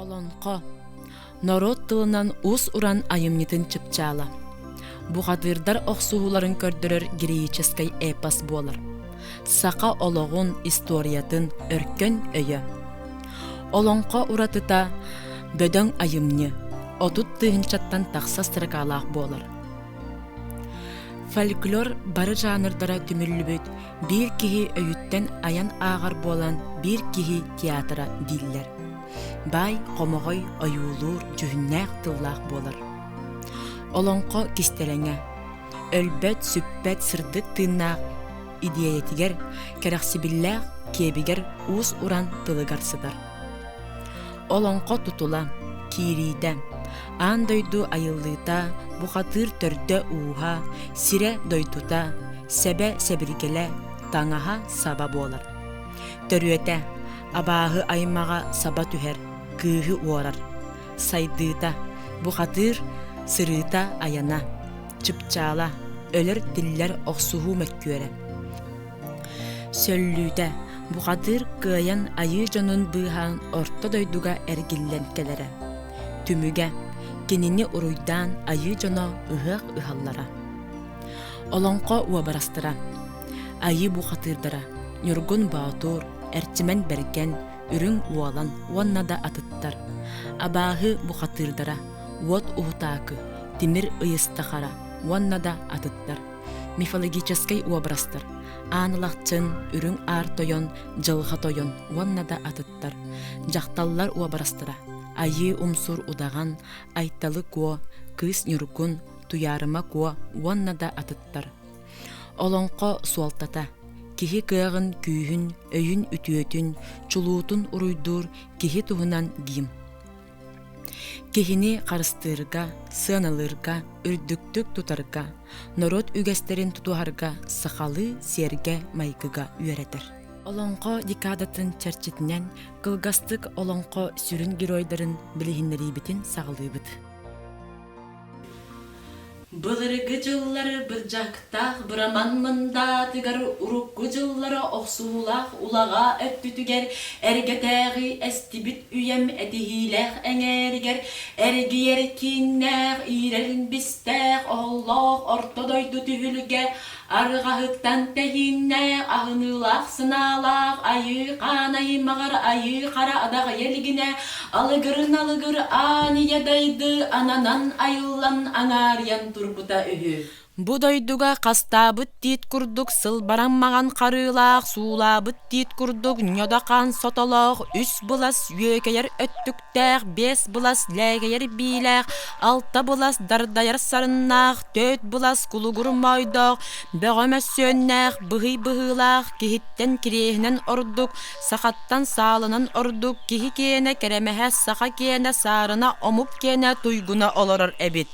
Олонхо норуот тылынан уус-уран айымньытын чыпчаала. Бухатыырдар охсуһууларын көрдөрөр героическай эпос буолар. Саха олоҕун, историятын өркөн өйө. Олоҥхо уратыта бөдөҥ айымньы, 30 тыһыынчаттан тахса строкалаах буолар. Фольклор бары жанрдара түмүллүбүт биир киһи өйүттэн айан ааҕар буолан биир киһи театра дииллэр. Баай хомоҕой ойуулуур дьүһүннээх тыллаах буолар. Олоҥхо кистэлэҥэ өлбөт, сүппэт сырдык тыыннаах идиэйэтигэр, кэрэхсибиллээх киэбигэр уус-уран тылыгар сытар. Олоҥхо тутула, киириитэ, аан дойду айыллыыта, бухатыыр төрдө-ууһа, сирэ-дойдута, сэбэ-сэбиргэлэ, таҥаһа-саба буолар. Төрүөтэ, абааһы аймаҕа саба түһэр, кыыһы уорар. Сайдыыта, бухатыыр сырыыта-айана, чыпчаала, өлөр-тиллэр охсуһуу мөккүөрэ. Сөллүүтэ, бухатыыр кыайан айыы дьонун быыһаан орто дойдуга эргиллэн кэлэрэ. Түмүгэ, кинини уруйдаан айыы дьоно ыһыах ыһаллара. Олоҥхо уобарастара Айыы бухатыырдара Ньургун Боотур, Эрчимэн Бэргэн, Үрүҥ Уолан уонна да атыттар. Абааһы бухатыырдара Уот Уһутаакы, Тимир Ыйыстахара уонна да атыттар. Мифологическай уобарастар Аан Алахчын, Үрүҥ Аар Тойон, Дьылҕа Тойон уонна да атыттар. Дьахталлар уобарастара Айыы Умсур Удаҕан, Айталы Куо, Кыыс Ньургун, Туйаарыма Куо уонна да атыттар. Олоҥхо суолтата киһи кыаҕын, күүһүн, өйүн үтүөтүн, чулуутун уруйдуур киһи туһунан гимн. Киһини харыстыырга, сыаналыырга, үрдүктүк тутарга, норуот үгэстэрин тутуһарга сахалыы сиэргэ-майгыга үөрэтэр. Олоҥхо декадатын чэрчитинэн кылгастык олоҥхо сүрүн геройдарын билиһиннэриибитин саҕалыыбыт. Былыргы дьыллары бырдьахтаах быраман мындаатыгар урукку дьыллара охсуһуулаах улаҕаа өттүтүгэр эргэтээҕи эстибит үйэм этиһиилээх эҥээригэр эргийэр кииннээх иирэр бистээх оһоллоох орто дойду түһүлгэ Арҕаһыттан тэһииннээх, аһыныылаах санаалаах айыы хаан аймаҕар айыы хара адаҕыйа илигинэ, алыгырын-алыгыр аан ийэ дайды ананан айыллан аҥаарыйан турбута үһү. Бу дойдуга хастаабыт тиит курдук сылбараҥ маҥан харыылаах, суулаабыт тиит курдук ньодо-хаан сотолоох, үс былас үөкэйэр өттүктээх, биэс былас лээгэйэр биилээх, алта былас дардайар сарыннаах, түөрт былас кулугур моойдоох, бөҕө мөссүөннээх, быһый быһыылаах, киһиттэн кириэһинэн ордук, сахаттан саалынан ордук, киһи киэнэ кэрэмэһэ, саха киэнэ саарына, омук киэнэ туйгуна олорор эбит.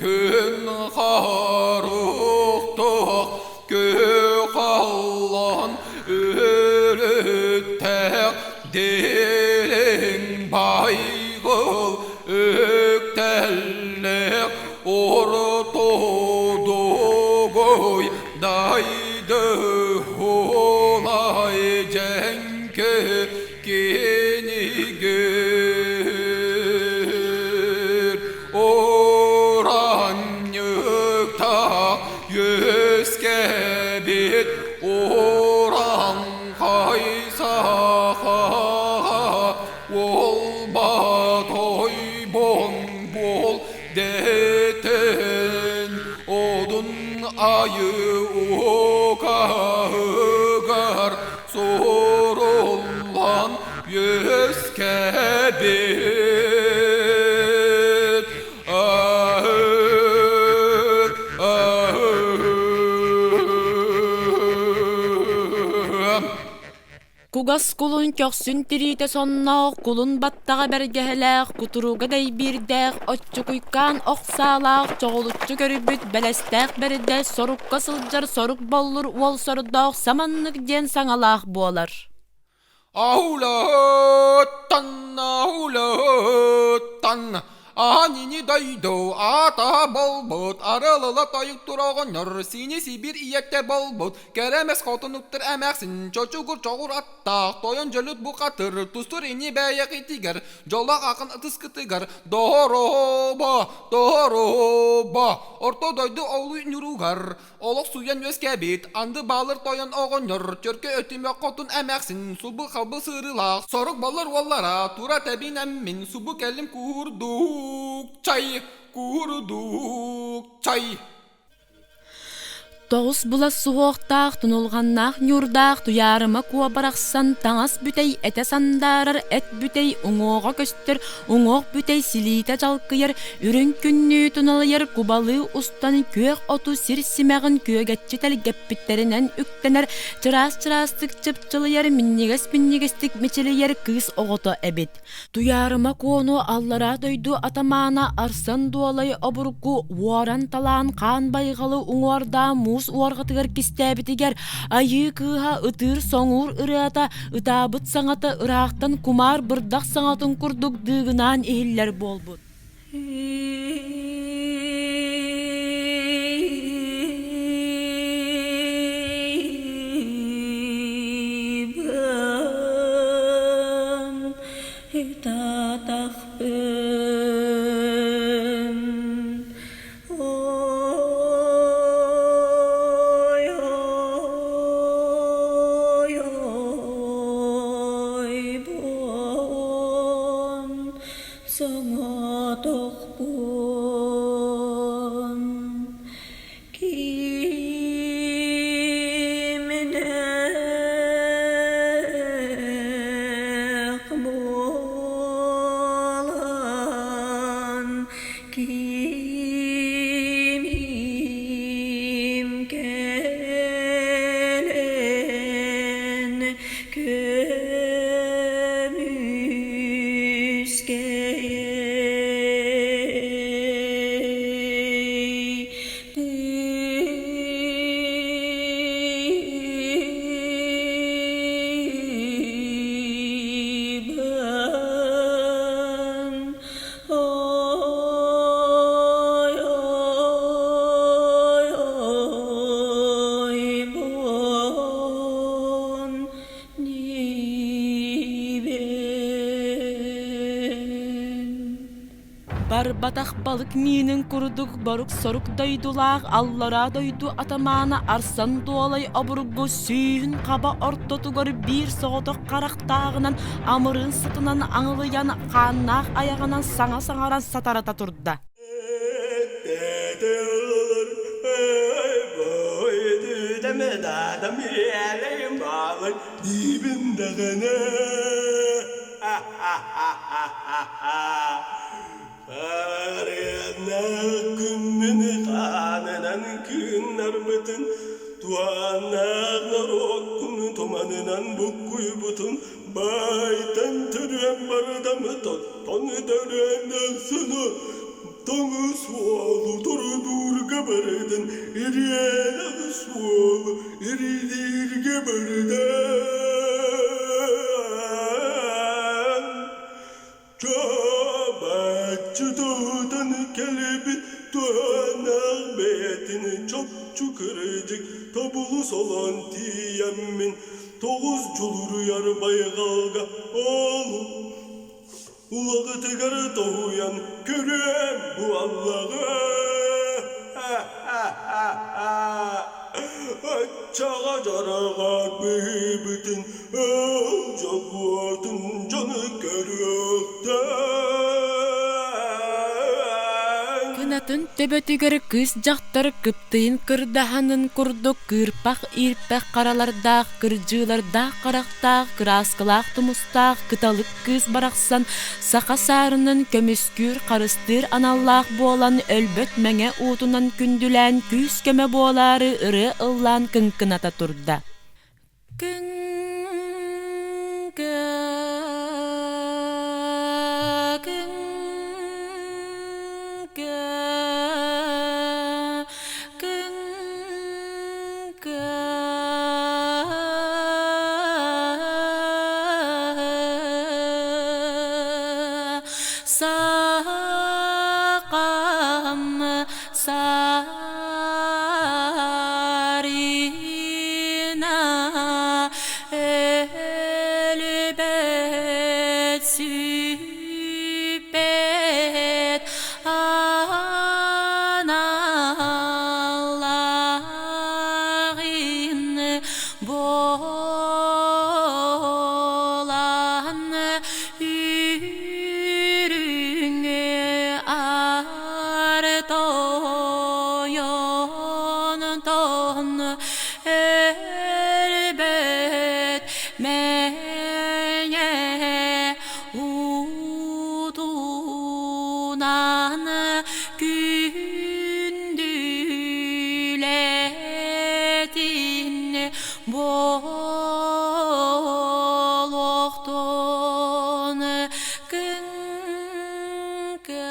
Күн харуктух Күөх аллан өрүттээх дириҥ байҕал үктэллээх ортодугуй дайды һулай дьэҥкэ кинигир оранньыктаах үөскээбит урааҥхай сахаҕа уолбат ойбон буол дэтэн одун айыы укаһыгар суруллан үөскээбит. Кугас кулун көхсүн тириитэ сонноох, кулун баттаҕа бэргэһэлээх, кутуруга дэйбиирдээх, оччукуйкаан ох саалаах, чоҕулуччу көрбүт бэлэстээх бэрдэ, сорукка сылдьар сорук боллур уол сордоох саманнык диэн саҥалаах буолар. Аһулаттан, аһулаттан, Аанини дойду аата буолбут, арылыла тойук туроҕонньор, сини Сибиир ийэтэ буолбут, кэрэмэс хотунуктар эмээхсин, чочугур чоҕур аттаах, тойон дьөлүт бухатыр, тустур ини бэйэҕитигэр, дьоллоох акын ытыскытыгар, доһоробо, доһоробо, орто дойду олуй ньуругар, Олох сууйан үөскээбит, анды баалыр тойон оҕонньор, чөркө өтүмэх хотун эмээхсин, субу-халбы сырыылаах, сорук боллор уоллара, тура тэбинэммин, субу кэлим куурдук чай, куурдук чай. Тоҕус булас суһуохтаах, тунулҕаннаах ньуурдаах Туйаарыма Куо барахсан таҥас бүтэй этэ сандаарар, эт бүтэй уҥуоҕа көстөр, уҥуох бүтэй силиитэ дьалкыйар, үрүҥ күннүү туналыйар кубалыы устан күөх оту сир симэҕин күөгэччи тэлгэппиттэринэн үктэнэр, чараас-чараастык чыпчылыйар, минньигэс-минньигэстик мичилийэр кыыс оҕото эбит. Туйаарыма Куону аллараа дойду атамаана Арсан Дуолай обургу уоран-талаан хаан байҕалы уҥуордаан муус уорҕатыгар кистээбитигэр айыы кыыһа ытыыр-соҥуур ырыата ытаабыт саҥата ыраахтан кумаар бырдах саҥатын курдук дыыгынаан иһиллэр буолбут. Соҥотохпун кимнээх буолан кимим кэлэн Көмүскэй тыыбын ой ой ойбон Барбатах балык миинин курдук борук-сорук дойдулаах аллараа дойду атамаана Арсан Дуолай обургу сүүһүн хаба ортотугар биир соҕотох харахтааҕынан амырыын сытынан аҥылыйан хааннаах айаҕынан саҥа саҥаран сатарата турда. Күммүн хаанынан кыыннарбытын, туһааннаах норуоккун туманынан буккуйбутун, баайтан төрүөн бардамы тоттон төрүөн өхсүнү тоҥу суолу тордуурга бардын, ириэнэх суолу иридииргэ бардын. Чаабаччы туһутан кэлбит туһааннаах бэйэтин чопчу кырдьык тобулу солоон тиийэммин тоҕус дьулуруйар байҕалга ол улаҕытыгар тоһуйан көрүөм бу аллаҕы. Аччаҕа дьарҕаат быһыыбытын ыл дьолуотун дьону көрүөхтэн. Кынатын төбөтүгэр кыыс дьахтар кыптыйын кырдаһанын курдук кыырпах-иирпэх харалардаах, кырдьыылардаах харахтаах, кырааскалаах тумустаах кыталык кыыс барахсан саха саарынын көмүскүүр, харыстыыр аналлаах буолан өлбөт мэҥэ уутунан күндүлээн күүс-көмө буолаары ырыа ыллаан кыҥкыната турда. Сахам саарына өлбөт сүппэт аналлааҕын буолан үрүҥ аар тойонтон өлбөт мэҥэ утунан күндүлэтин буолуохтун кыҥка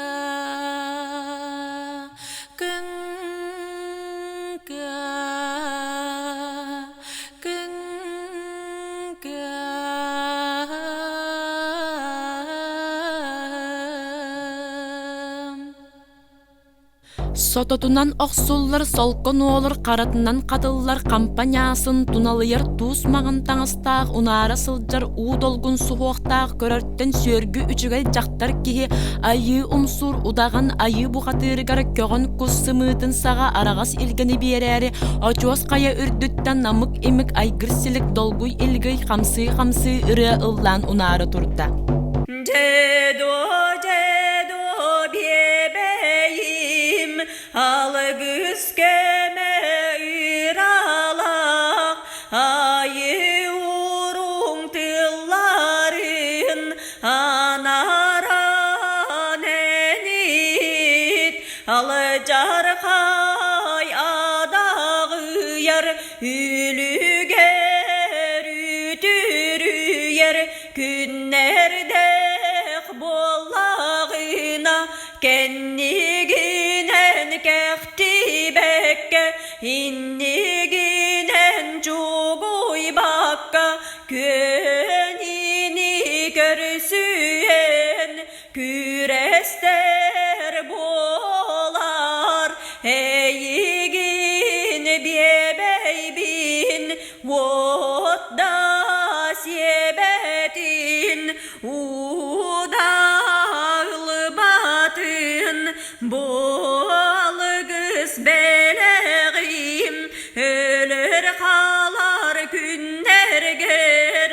кыҥка Сототунан охсуллар солко нуолур харатынан хатыллар хампа ньаасын туналыйар туус маҥан таҥастаах унаара сылдьар уу долгун суһуохтаах көрөртөн сүөргү үчүгэй дьахтар киһи айыы умсуур удаҕан айыы бухатыырыгар көҕөн кус сымыытын саҕа араҕас илгэни биэрээри очуос хайа үрдүттэн намык-имик айгыр-силик долгуй илгий хамсыы-хамсыы ырыа ыллаан унаара турда. Дьэ-дуо, дьэ-дуо, биэбэйим, алгыс көмө ыралаах, айыы уруҥ тылларын анаран энит, алдьархай адаҕыйар үлүгэр үтүрүйэр күннэрдээх буоллаҕына кэннигинэн кэхтибэккэ иннигинэн чугуйбакка күөнини көрсүөн күрэстэр буолар эйигин биэбэйбин уот да сиэбэтин уу да ылбатын буолгыс бэлэҕим өлөр хаалар күннэргэр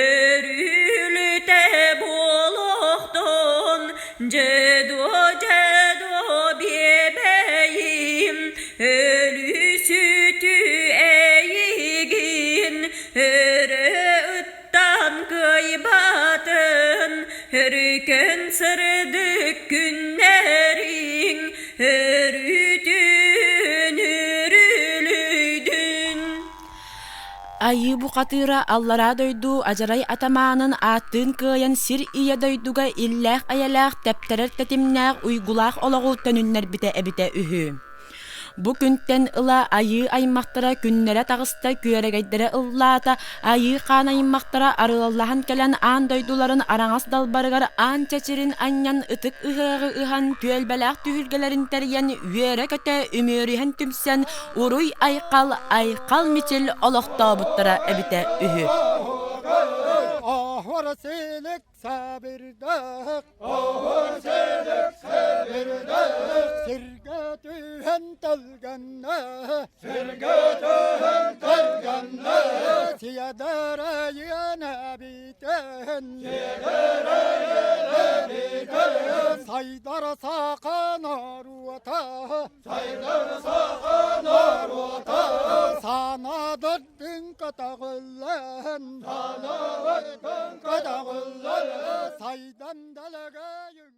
өрүлүтэ буолуохтун дьэ-дуо дьэ-дуо биэбэйим өлүсүтү эйигин өрө ыттан кыайбатын өрүкэн сырдык күннэриҥ өрүтүн үрүлүйдүн Айыы бухатыыра аллараа дойду адьарай атамаанын ааттыын кыайан сир ийэ дойдуга иллээх-эйэлээх тэптэрэр тэтимнээх уйгулаах олоҕу төнүннэрбитэ эбитэ үһү. Бу күнтэн ыла айыы аймахтара күннэрэ таҕыста, күөрэгэйдэрэ ыллаата, айыы хаан аймахтара арыаллаһан кэлэн аан дойдуларын араҥас далбарыгар аан чэчирин анньан ытык ыһыаҕы ыһан, түөлбэлээх түһүлгэлэрин тэрийэн үөрэ-көтө үмүөрүһэн түмсэн уруй-айхал, айхал-мичил олохтообуттара эбитэ үһү. Сабырдах, силик сабырдах, сиргэ түһэн талганна, сиргэ түһэн талганна, сиэдэрайына бүтэн, сиэдэрайына бүтэн, сайдар саха норуота, сайдар саха норуота, санадар Көтөҕүллэн, көтөҕүллэн, сайдан дэлэгэйим.